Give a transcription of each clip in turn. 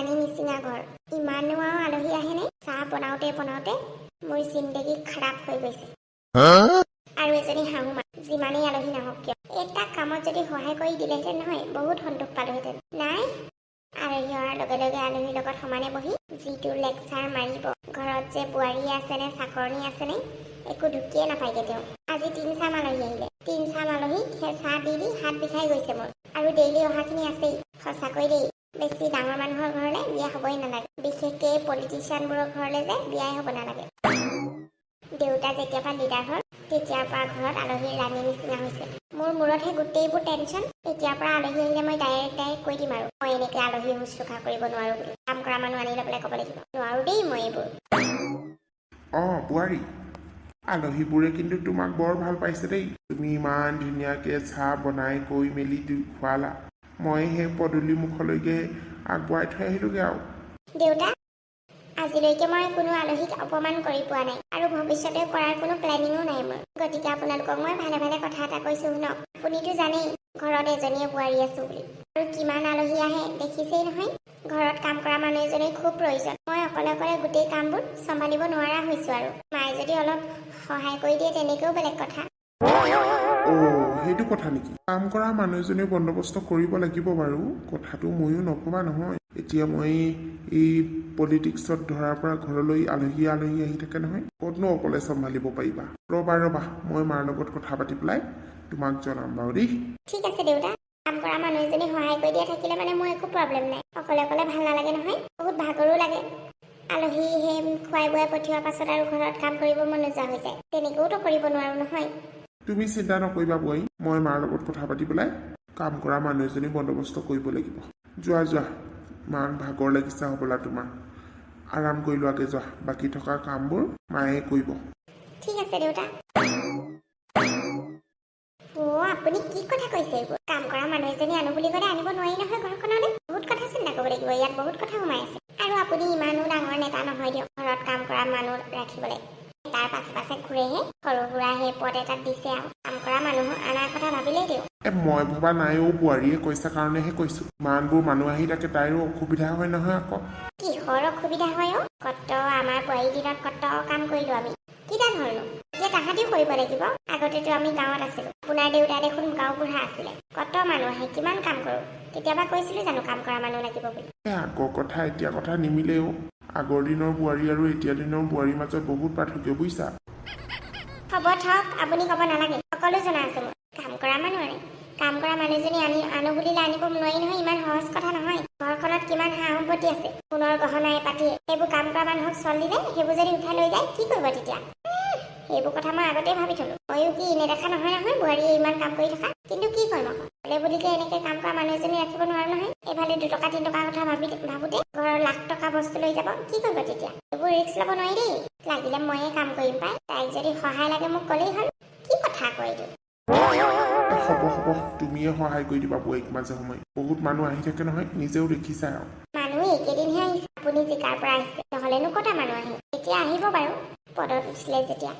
Fulani নিচিঙা ঘৰ। ইমানো আৰু আলহী আহেনে? চাহ বনাওঁতে বনাওঁতে মোৰ জিন্দগী খাৰাপ হৈ গৈছে। আৰু এজনী শাহু মা, যিমানেই আলহী নাহক কিয়, এটা কামত যদি সহায় কৰি দিলেহেঁতেন নহয়, বহুত সন্তোষ পালোহেঁতেন। নাই, আলহী অহাৰ লগে লগে আলহীৰ লগত সমানে বহি যিটো লেকচাৰ মাৰিব, ঘৰত যে বোৱাৰী আছেনে চাকৰণী আছেনে একো ঢুকিয়ে নাপায়গে তেওঁ। আজি তিনি চাম আলহী আহিলে। তিনি চাম আলহীক সেই চাহ দি দি হাত বিষাই গৈছে মোৰ। আৰু ডেইলি অহাখিনি আছেই। সঁচাকৈ দেই, বেছি ডাঙৰ মানুহৰ ঘৰলৈ বিয়া হ'বই নালাগে। বিশেষকৈ পলিটিচিয়ানবোৰৰ ঘৰলৈ যে বিয়াই হ'ব নালাগে। দেউতা যেতিয়াৰ পৰা লিডাৰ হ'ল, তেতিয়াৰ পৰা ঘৰত আলহীৰ ৰাণী নিচিনা হৈছে। মোৰ মূৰতহে গোটেইবোৰ টেনশ্যন। এতিয়াৰ পৰা আলহী আহিলে মই ডাইৰেক্ট ডাইৰেক্ট কৈ দিম আৰু, মই এনেকৈ আলহী শুশ্ৰূষা কৰিব নোৱাৰো বুলি। কাম কৰা মানুহ আনি ল'বলৈ ক'ব লাগিব। নোৱাৰো দেই মই এইবোৰ। অঁ বোৱাৰী, আলহীবোৰে কিন্তু তোমাক বৰ ভাল পাইছে দেই। তুমি ইমান ধুনীয়াকৈ চাহ বনাই কৰি মেলি দি খুৱালা। মই সেই পদূলি মুখলৈকে আগবঢ়াই থৈ আহিলোগৈ আৰু। দেউতা, আজিলৈকে মই কোনো আলহীক অপমান কৰি পোৱা নাই আৰু ভৱিষ্যতে কৰাৰ কোনো প্লেনিঙো নাই মোৰ। গতিকে আপোনালোকক মই ভালে ভালে কথা এটা কৈছোঁ, শুনক। আপুনিতো জানেই ঘৰত এজনীয়ে বোৱাৰী আছো বুলি। আৰু কিমান আলহী আহে দেখিছেই নহয়। ঘৰত কাম কৰা মানুহ এজনীৰ খুব প্ৰয়োজন। মই অকলে অকলে গোটেই কামবোৰ চম্ভালিব নোৱাৰা হৈছোঁ। আৰু মায়ে যদি অলপ সহায় কৰি দিয়ে, তেনেকৈও বেলেগ কথা। অ', সেইটো কথা নেকি? কাম কৰা মানুহ এজনীও বন্দবস্ত কৰিব লাগিব বাৰু। কথাটো ময়ো নভবা নহয়। এতিয়া মই এই পলিটিক্সত ধৰাৰ পৰা ঘৰলৈ আলহী আলহী আহি থাকে নহয়, ক'তনো অকলে চম্ভালিব পাৰিবা? ৰ'বা ৰ'বা, মই মাৰ লগত কথা পাতি পেলাই তোমাক জনাম বাৰু দেই। ঠিক আছে দেউতা। কাম কৰা মানুহ এজনী সহায় কৰি দিয়া থাকিলে মানে মোৰ একো প্ৰব্লেম নাই। অকলে অকলে ভাল নালাগে নহয়, বহুত ভাগৰো লাগে। আলহী সেই খুৱাই বোৱাই পঠিওৱাৰ পাছত আৰু ঘৰত কাম কৰিব মন নোযোৱা হৈ যায়। তেনেকৈওতো কৰিব নোৱাৰো নহয়। তুমি চিন্তা নকৰিবা বোৱাৰী, মই মাৰ লগত কথা পাতি পেলাই কাম কৰা মানুহ এজনী বন্দবস্ত কৰিব লাগিব। যোৱা যোৱা, ইমান ভাগৰ লাগিছে হ'বলা তোমাৰ। আৰাম কৰি লোৱাগে যোৱা, বাকী থকা কামবোৰ মায়ে কৰিব। ঠিক আছে দেউতা। অ', আপুনি কি কথা কৈছে এইবোৰ? কাম কৰা মানুহ এজনী আনো বুলি ক'লে আনিব নোৱাৰি নহয় ঘৰখনলৈ। বহুত কথা চিন্তা কৰিব লাগিব, ইয়াত বহুত কথা সোমাই আছে। আৰু আপুনি ইমানো ডাঙৰ নেতা নহয় দিয়ক ঘৰত কাম কৰা মানুহ ৰাখিবলৈ। তাৰ পাছে পাছে ঘূৰেহে, সৰু সুৰা সেই পদ এটাত দিছে। আৰু কাম কৰা মানুহ অনাৰ কথা ভাবিলেই দিওঁ। এ, মই ভবা নাই অ', বোৱাৰীয়ে কৈছে কাৰণেহে কৈছোঁ। ইমানবোৰ মানুহ আহি থাকে, তাইৰো অসুবিধা হয় নহয় আকৌ। কিহৰ অসুবিধা হয় অ'? কত আমাৰ বোৱাৰী দিনত কত কাম কৰিলো আমি, কিডাল হ'লনো? এতিয়া তাহাঁতিও কৰিব লাগিব। আগতেতো আমি গাঁৱত আছিলো, আপোনাৰ দেউতা দেখোন গাঁও বুঢ়া আছিলে। কত মানুহ আহে, কিমান কাম কৰো। কেতিয়াবা কৈছিলো জানো কাম কৰা মানুহ লাগিব বুলি? এ, আগৰ কথা এতিয়া কথা নিমিলেও। আগৰ দিনৰ বোৱাৰী আৰু এতিয়া দিনৰ বোৱাৰীৰ মাজত বহুত পাৰ্থক্য, বুজিছা। হ'ব থওক, আপুনি ক'ব নালাগে, সকলো জনা আছে মোৰ। কাম কৰা মানুহ আনে, কাম কৰা মানুহজনী আনি আনো বুলিলে আনিব নোৱাৰি নহয়, ইমান সহজ কথা নহয়। ঘৰখনত কিমান সা সম্পত্তি আছে, সোণৰ গহনাই পাতিয়ে, সেইবোৰ কাম কৰা মানুহক চল দিলে সেইবোৰ যদি উঠাই লৈ যায়, কি কৰিব তেতিয়া? সেইবোৰ কথা মই আগতেই ভাবি থলো। ময়ো কি নেদেখা নহয় নহয় বোৱাৰীয়ে ইমান কাম কৰি থকা। কিন্তু কি কৰিম আকৌ, বোলে বুলিকে এনেকে কাম কৰা মানুহ এজনী ৰাখিব নোৱাৰো নহয়। এইফালে 2 টকা 3 টকাৰ কথা ভাবি ভাবোতে ঘৰৰ লাখ টকা বস্তু লৈ যাব, কি কৰিব তেতিয়া? এইবোৰ ৰিস্ক ল'ব নোৱাৰি দেই। লাগিলে ময়ে কাম কৰিম পাই। তাইক যদি সহায় লাগে মোক ক'লেই হ'ল। কি কথা কয় এইটো? এ, হ'ব হ'ব, তুমিয়ে সহায় কৰি দিবা বোৱাৰীক মাজে সময়ে। বহুত মানুহ আহি থাকে নহয়, নিজেও দেখিছা আৰু। মানুহ এইকেইদিনহে আহিছে, আপুনি জিকাৰ পৰা আহিছে। নহ'লেনো ক'তা মানুহ আহে? এতিয়া আহিব বাৰু, পদত উঠিলে যেতিয়া।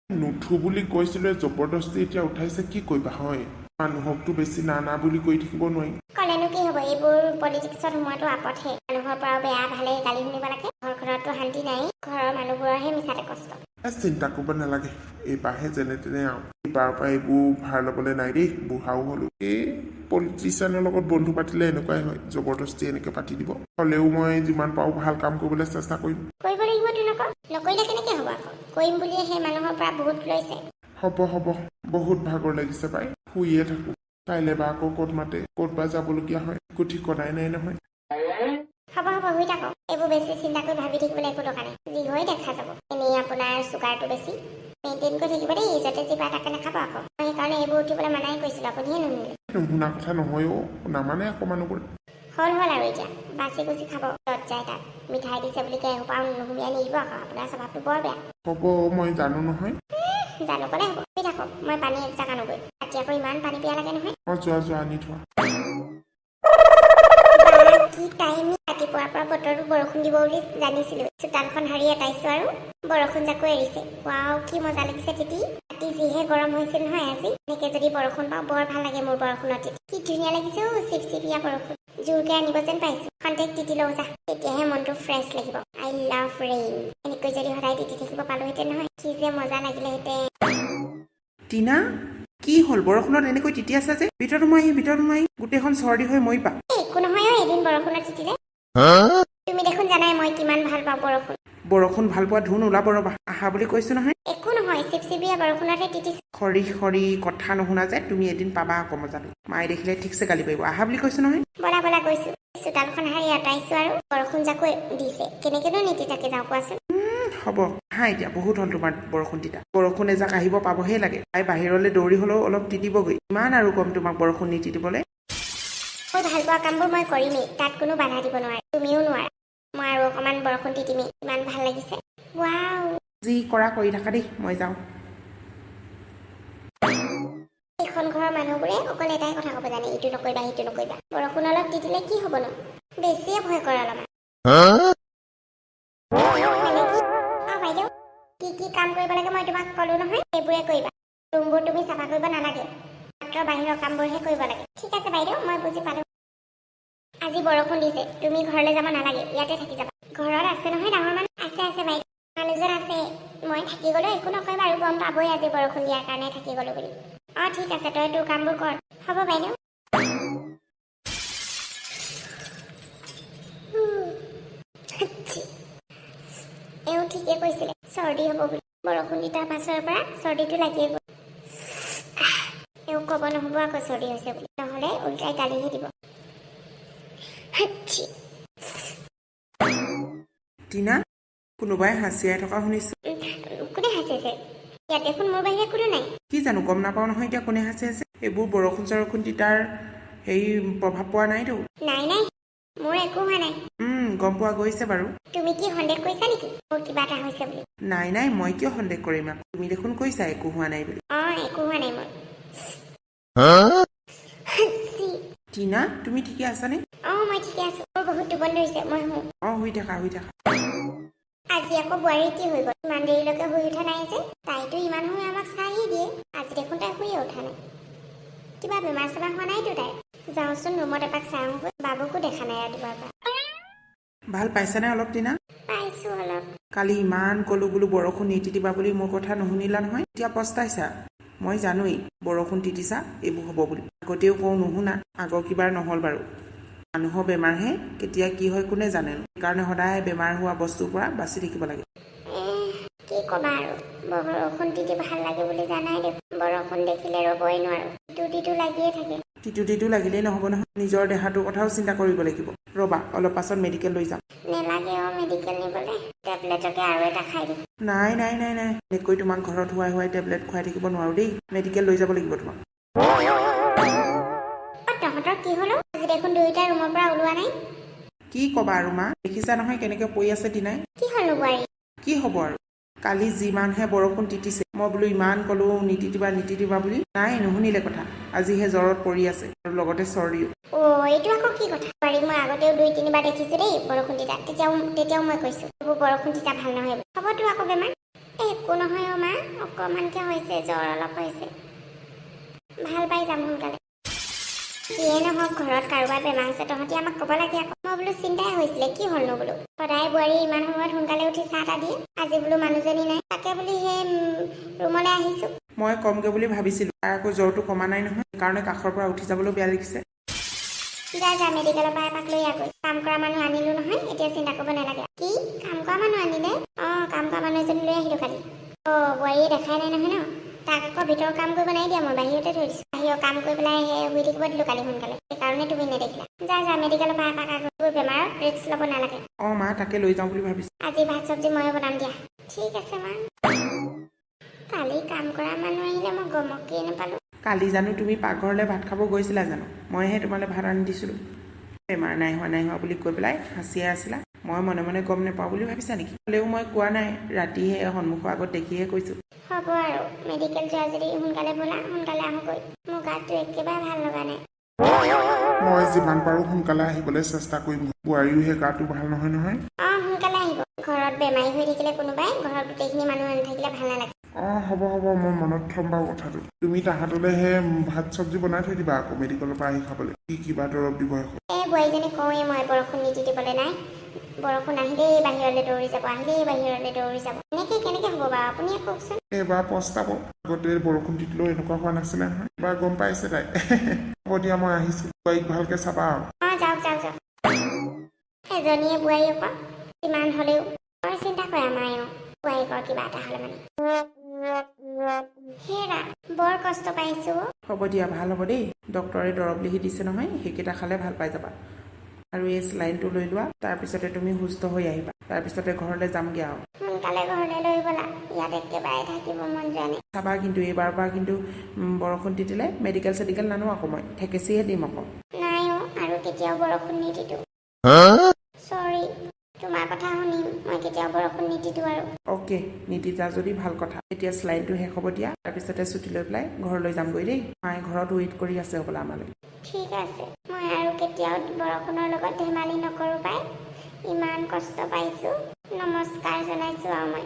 নুঠো বুলি কৈছিলে, জবৰদস্তি এতিয়া উঠাইছে, কি কৰিবা হয়? মানুহকতো বেছি না না বুলি কৈ থাকিব নোৱাৰি। ক'লেনো কি হ'ব? এইবোৰ পলিটিক্সত সোমোৱাটো আপদহে। মানুহৰ পৰাও বেয়া ভালে গালি শুনিব লাগে। ঘৰখনততো শান্তি নাই, ঘৰৰ মানুহবোৰৰহে মিছাতে কষ্ট। এ, চিন্তা কৰিব নালাগে। এইবাৰহে যেনে তেনে আৰু, এইবাৰৰ পৰা এইবোৰ ভাৰ ল'বলৈ নাই দেই, বুঢ়াও হ'লো। এই পলিটিচিয়ানৰ লগত বন্ধু পাতিলে এনেকুৱাই হয়, জবৰদস্তি এনেকে পাতি দিব। হ'লেও মই যিমান পাৰোঁ ভাল কাম কৰিবলৈ চেষ্টা কৰিম। কৰিব লাগিব আকৌ, নকৰিলে কেনেকে হ'ব আকৌ? কৰিম বুলিয়ে সেই মানুহৰ পৰা বহুত লৈছে। হ'ব হ'ব, বহুত ভাগৰ লাগিছে পাই, শুইয়ে থাকোঁ। কাইলৈ বা আকৌ ক'ত মাতে, ক'ত বা যাবলগীয়া হয়, একো ঠিকনাই নাই নহয়। হ'ব হ'ব, শুই থাকক। এইবোৰ বেছি চিন্তা কৰি ভাবি থাকিবলৈ একো দৰকাৰ নাই। যি হয় দেখা যাব। এনেই আপোনাৰ চুগাৰটো বেছি, মেইনটেইন কৰি থাকিব দেই। য'তে যি পায় তাকে নাখাব আকৌ। মই সেইকাৰণে এইবোৰ উঠিবলৈ মানাই কৰিছিলোঁ, আপুনিহে নুশুনিলে। নুশুনা কথা নহয় অ', নামানে আকৌ মানুহবোৰে। হ'ল হ'ল আৰু, এতিয়া বাচি কুচি খাব য'ত যায় তাত। মিঠাই দিছে বুলি কে এসোপাও নুসুমিয়াই নিদিব আকৌ। আপোনাৰ স্বভাৱটো বৰ বেয়া। হ'ব, মই জানো নহয়। জানো ক'লে হ'ব? শুই থাকক, মই পানী একজাক আনোগৈ। ৰাতি আকৌ ইমান পানী পিয়াহ লাগে নহয়। অঁ, যোৱা যোৱা, আনি থোৱা। বা, কি টাইম! ৰাতিপুৱাৰ পৰা বতৰটো বৰষুণ দিব বুলি জানিছিলো। চোতালখন সাৰি এটাইছো আৰু বৰষুণ জাকো এৰিছে। ৱাও, কি মজা লাগিছে তিতি। ৰাতি যিহে গৰম হৈছিল নহয় আজি, এনেকে যদি বৰষুণ পাওঁ বৰ ভাল লাগে মোৰ। বৰষুণত তিতি কি ধুনীয়া লাগিছে অ'। চিপচিপীয়া বৰষুণ জোৰকে আনিব যেন পাইছো। সন্ধিয়া খন্তেক তিতি লওঁ যা, তেতিয়াহে মনটো ফ্ৰেছ লাগিব। I love rain. এনেকৈ যদি সদায় তিতি থাকিব পালোহেঁতেন নহয়, কি যে মজা লাগিলেহেঁতেন। টিনা, কি হ'ল? বৰষুণত এনেকৈ তিতি আছা যে? ভিতৰত সোমাই আহি, ভিতৰত সোমাই আহি, গোটেইখন চৰ্দি হৈ মৰিবা। এই, একো নহয় অ, এদিন বৰষুণত তিতিলে। তুমি দেখোন জানাই মই কিমান ভাল পাওঁ বৰষুণ। বৰষুণ ভাল পোৱা ধুন ওলাব ৰবা। আহা বুলি কৈছো নহয়। একো নহয়, চিপচিপিয়া বৰষুণতহে তিতিছো। খৰি খৰি কথা নুশুনা যে তুমি, এদিন পাবা আকৌ মজাটো। মায়ে দেখিলে ঠিকছে গালি পাৰিব। আহা বুলি কৈছো নহয়। ব'লা ব'লা, গৈছো। চোতালখন সাৰি আঁতৰাইছো আৰু বৰষুণ জাকো দিছে, কেনেকেনো নিতিতাকে যাওঁ কোৱাচোন? হ'ব, আহা এতিয়া, বহুত হ'ল তোমাৰ বৰষুণ তিতা। বৰষুণ এজাক আহিব পাবহে লাগে, তাই বাহিৰলৈ দৌৰি হ'লেও অলপ তিতিবগৈ। ইমান আৰু কম তোমাক বৰষুণ নিতিতিবলৈ। মই ভাল পোৱা কামবোৰ মই কৰিমেই, তাত কোনো বাধা দিব নোৱাৰে, তুমিও নোৱাৰা। মই আৰু অকণমান বৰষুণ তিতিমেই, ইমান ভাল লাগিছে। ৱাও! যি কৰা কৰি থাকা দেই, মই যাওঁ। এইখন ঘৰৰ মানুহবোৰে অকল এটাই কথা ক'ব জানে, ইটো নকৰিবা, সিটো নকৰিবা। বৰষুণ অলপ তিতিলে কি হ'বনো? বেছিয়ে ভয় কৰে অলপমান। মানে কি? অ বাইদেউ, কি কি কাম কৰিব লাগে মই তোমাক ক'লো নহয়, সেইবোৰে কৰিবা। ৰুমবোৰ তুমি চাফা কৰিব নালাগে, মাত্ৰ বাহিৰৰ কামবোৰহে কৰিব লাগে। ঠিক আছে বাইদেউ, মই বুজি পালো। আজি বৰষুণ দিছে, তুমি ঘৰলৈ যাব নালাগে, ইয়াতে থাকি যাবা। ঘৰত আছে নহয় ডাঙৰ মানুহ? আছে আছে বাইদেউ, মানুহজন আছে। মই থাকি গ'লেও একো নকয় বাৰু, গম পাবই আজি বৰষুণ দিয়াৰ কাৰণে থাকি গ'লো বুলি। অ ঠিক আছে, তই তোৰ কামবোৰ কৰ। হ'ব বাইদেউ। এওঁ ঠিকে কৈছিলে চৰ্দি হ'ব বুলি। বৰষুণ দি তাৰ পাছৰ পৰা চৰ্দিটো লাগিয়ে গ'ল। এওঁ ক'ব নহ'ব আকৌ চৰ্দি হৈছে বুলি, নহ'লে উল্টাই গালিহে দিব। হাচ্ছি! টিনা, কোনোবাই হাঁচিয়াই থকা শুনিছো। কোনে হাঁচিছে? ইয়াত দেখোন মোৰ বাহিৰে কোনো নাই। কি জানো, গম নাপাওঁ নহয় এতিয়া কোনে হাঁচি আছে। এইবোৰ বৰষুণ চৰষুণ তিতাৰ হেৰি প্ৰভাৱ পোৱা নাইতো? নাই নাই, মোৰ একো হোৱা নাই। গম পোৱা গৈছে বাৰু। তুমি কি সন্দেহ কৰিছা নেকি মোৰ কিবা এটা হৈছে বুলি? নাই নাই, মই কিয় সন্দেহ কৰিম আকৌ? তুমি দেখোন কৈছা একো হোৱা নাই বুলি। অ, একো হোৱা নাই মোৰ। হাঁচি! টিনা, তুমি ঠিকে আছানে? অ, মই ঠিকে আছো। মোৰ বহুত টোপনি ধৰিছে, মই শোওঁ। অ, শুই থাকা, শুই থাকা। আজি আকৌ বোৱাৰীৰ কি হৈ গ'ল? ইমান দেৰিলৈকে শুই উঠা নাই যে। তাইতো ইমান সময় আমাক চাহি দিয়ে, আজি দেখোন তাই শুইয়ে উঠা নাই। কিবা বেমাৰ চেমাৰ হোৱা নাইতো তাই? যাওঁচোন ৰুমত এপাক চাই আহোঁগৈ। বাবুকো দেখা নাই ৰাতিপুৱাৰ পৰা। ভাল পাইছানে অলপ টিনা? পাইছো অলপ। কালি ইমান ক'লো বোলো বৰষুণ নিতিতিবা বুলি, মোৰ কথা নুশুনিলা নহয়, এতিয়া পস্তাইছা। মই জানোৱেই বৰষুণ তিতিছা এইবোৰ হ'ব বুলি। আগতেও কওঁ, নুশুনা। আগৰ কিবাৰ নহ'ল বাৰু। মানুহৰ বেমাৰহে, কেতিয়া কি হয় কোনে জানেনো? সেইকাৰণে সদায় বেমাৰ হোৱা বস্তুৰ পৰা বাচি থাকিব লাগে। কি ক'বা আৰু, বৰষুণ তিতি ভাল লাগে বুলি জানাই দেখোন। বৰষুণ দেখিলে ৰ'বই নোৱাৰো, তিতো তিতো লাগিয়ে থাকে। তিতো তিতো লাগিলেই নহ'ব নহয়, নিজৰ দেহাটোৰ কথাও চিন্তা কৰিব লাগিব। ৰ'বা, অলপ পাছত মেডিকেল লৈ যাম। নেলাগে অ মেডিকেল নিবলৈ, টেবলেটকে আৰু এটা খাই দিম। নাই নাই নাই নাই, এনেকৈ তোমাক ঘৰত শুৱাই শুৱাই টেবলেট খুৱাই থাকিব নোৱাৰো দেই। মেডিকেল লৈ যাব লাগিব তোমাক। অ, তহঁতৰ কি হ'ল অ? আজি দেখোন দুয়োটা ৰুমৰ পৰা ওলোৱা নাই। কি ক'বা আৰু মা, দেখিছা নহয় কেনেকৈ পৰি আছে টিনাই। কি হ'লনো বোৱাৰী? কি হ'ব আৰু, কালি যিমানহে বৰষুণ তিতিছে। মই বোলো ইমান ক'লো নিতিতিবা নিতিতিবা বুলি, নাই নুশুনিলে কথা। আজিহে জ্বৰত পৰি আছে আৰু লগতে চৰ্দিও। অ, এইটো আকৌ কি কথা? বোৱাৰীক মই আগতেও দুই তিনিবাৰ দেখিছো দেই বৰষুণ তিতা। তেতিয়াও তেতিয়াও মই কৈছো এইবোৰ বৰষুণ তিতা ভাল নহয় বুলি। হ'বতো আকৌ বেমাৰ। এই, একো নহয় অ মা, অকণমানকে হৈছে, জ্বৰ অলপ হৈছে, ভাল পাই যাম সোনকালে। যিয়ে নহওক, ঘৰত কাৰোবাৰ বেমাৰ হৈছে, তহঁতি আমাক ক'ব লাগে আকৌ। মই বোলো চিন্তাই হৈছিলে, কি হ'লনো বোলো। সদায় বোৱাৰী ইমান সময়ত সোনকালে উঠি চাহ তাহ দিয়ে, আজি বোলো মানুহজনী নাই, তাকে বুলি সেই ৰুমলৈ আহিছো। মই কমগৈ বুলি ভাবিছিলোঁ, তাৰ আকৌ জ্বৰটো কমা নাই নহয়, সেইকাৰণে কাষৰ পৰা উঠি যাবলৈও বেয়া লাগিছে। যা যা, মেডিকেলৰ পৰা এপাক লৈ আহগৈ। কাম কৰা মানুহ আনিলো নহয়, এতিয়া চিন্তা কৰিব নালাগে। কি কাম কৰা মানুহ আনিলে? অ, কাম কৰা মানুহ এজনী লৈ আহিলো কালি। অ, বোৱাৰীয়ে দেখাই নাই নহয় ন। তাক আকৌ ভিতৰৰ কাম কৰিব নাই দিয়া, মই বাহিৰতে থৈ দিছো। বাহিৰৰ কাম কৰি পেলাই সেই শুই থাকিব দিলো কালি সোনকালে, সেইকাৰণে তুমি নেদেখিলা। যা যা, মেডিকেলৰ পৰা এপাক আহগৈ। এইবোৰ বেমাৰত ৰিস্ক ল'ব নালাগে। অঁ মা, তাকে লৈ যাওঁ বুলি ভাবিছোঁ। আজি ভাত চব্জি ময়ে বনাম দিয়া। ঠিক আছে মা। কালি কাম কৰা মানুহ আহিলে মই গমকেই নাপালো। কালি জানো তুমি পাকঘৰলৈ ভাত খাব গৈছিলা জানো? মইহে তোমালৈ ভাত আনি দিছিলোঁ। বেমাৰ নাই হোৱা, নাই হোৱা বুলি কৈ পেলাই হাঁচিয়াই আছিলা। মই মনে মনে গম নাপাওঁ বুলি ভাবিছা নেকি? হ'লেও মই কোৱা নাই, ৰাতিহে সন্মুখৰ আগত দেখিহে কৈছোঁ। হ'ব আৰু, মেডিকেল যোৱা যদি সোনকালে ব'লা, সোনকালে আহোঁগৈ। মোৰ গাটো একেবাৰে ভাল লগা নাই। মই যিমান পাৰোঁ সোনকালে আহিবলৈ চেষ্টা কৰিম। বোৱাৰীও সেই গাটো ভাল নহয় নহয়। অ, সোনকালে আহিব। ঘৰত বেমাৰী হৈ থাকিলে কোনোবাই, ঘৰত গোটেইখিনি মানুহ নাথাকিলে ভাল নালাগে। অঁ, হ'ব হ'ব, মই মনত থ'ম বাৰু কথাটো। তুমি তাহাঁতলৈহে ভাত চব্জি বনাই থৈ দিবা আকৌ, মেডিকেলৰ পৰা আহি খাবলৈ। কি কিবা দৰৱ দিব এখন। এই বোৱাৰীজনী কওঁৱেই মই বৰষুণ নিতিতিবলৈ নাই, বৰষুণ আহিলেই বাহিৰলৈ দৌৰি যাব, আহিলেই বাহিৰলৈ দৌৰি যাব। এনেকৈ কেনেকৈ হ'ব বাৰু, আপুনিয়ে কওকচোন। এইবাৰ পস্তাব। আগতে বৰষুণ দিলেও এনেকুৱা হোৱা নাছিলে নহয়, এইবাৰ গম পাইছে তাই। হ'ব দিয়া, মই আহিছোঁ। বোৱাৰীক ভালকৈ চাবা আৰু। অঁ, যাওক যাওক যাওক। এজনীয়ে বোৱাৰী আকৌ, যিমান হ'লেও বৰ চিন্তা কৰে মায়েও বোৱাৰীকৰ কিবা এটা হ'লে মানে। হেৰা, বৰ কষ্ট পাইছোঁ অ'। হ'ব দিয়া, ভাল হ'ব দেই। ডক্টৰে দৰৱ লিখি দিছে নহয়, সেইকেইটা খালে ভাল পাই যাবা। আৰু এই চেলাইনটো লৈ লোৱা, তাৰপিছতে তুমি সুস্থ হৈ আহিবা। তাৰপিছতে ঘৰলৈ যামগৈ আৰু। সোনকালে ঘৰলৈ লৈ ব'লা, ইয়াত একেবাৰে থাকিব মন যোৱা নাই। চাবা কিন্তু এইবাৰৰ পৰা কিন্তু বৰষুণ তিতিলে মেডিকেল চেডিকেল নানো আকৌ, মই ঠেকেচিহে দিম আকৌ। নাই অ', আৰু কেতিয়াও বৰষুণ নিতিতো। চৰি, তোমাৰ কথা শুনিম, মই কেতিয়াও বৰষুণ নিতিতো আৰু। অ'কে, নিতিতা যদি ভাল কথা। এতিয়া চেলাইনটো শেষ হ'ব দিয়া, তাৰপিছতে ছুটি লৈ পেলাই ঘৰলৈ যামগৈ দেই। মায়ে ঘৰত ৱেইট কৰি আছে হ'বলা আমালৈ। ঠিক আছে, মই আৰু কেতিয়াও বৰষুণৰ লগত ধেমালি নকৰোঁ পাই। ইমান কষ্ট পাইছোঁ, নমস্কাৰ জনাইছোঁ আৰু মই।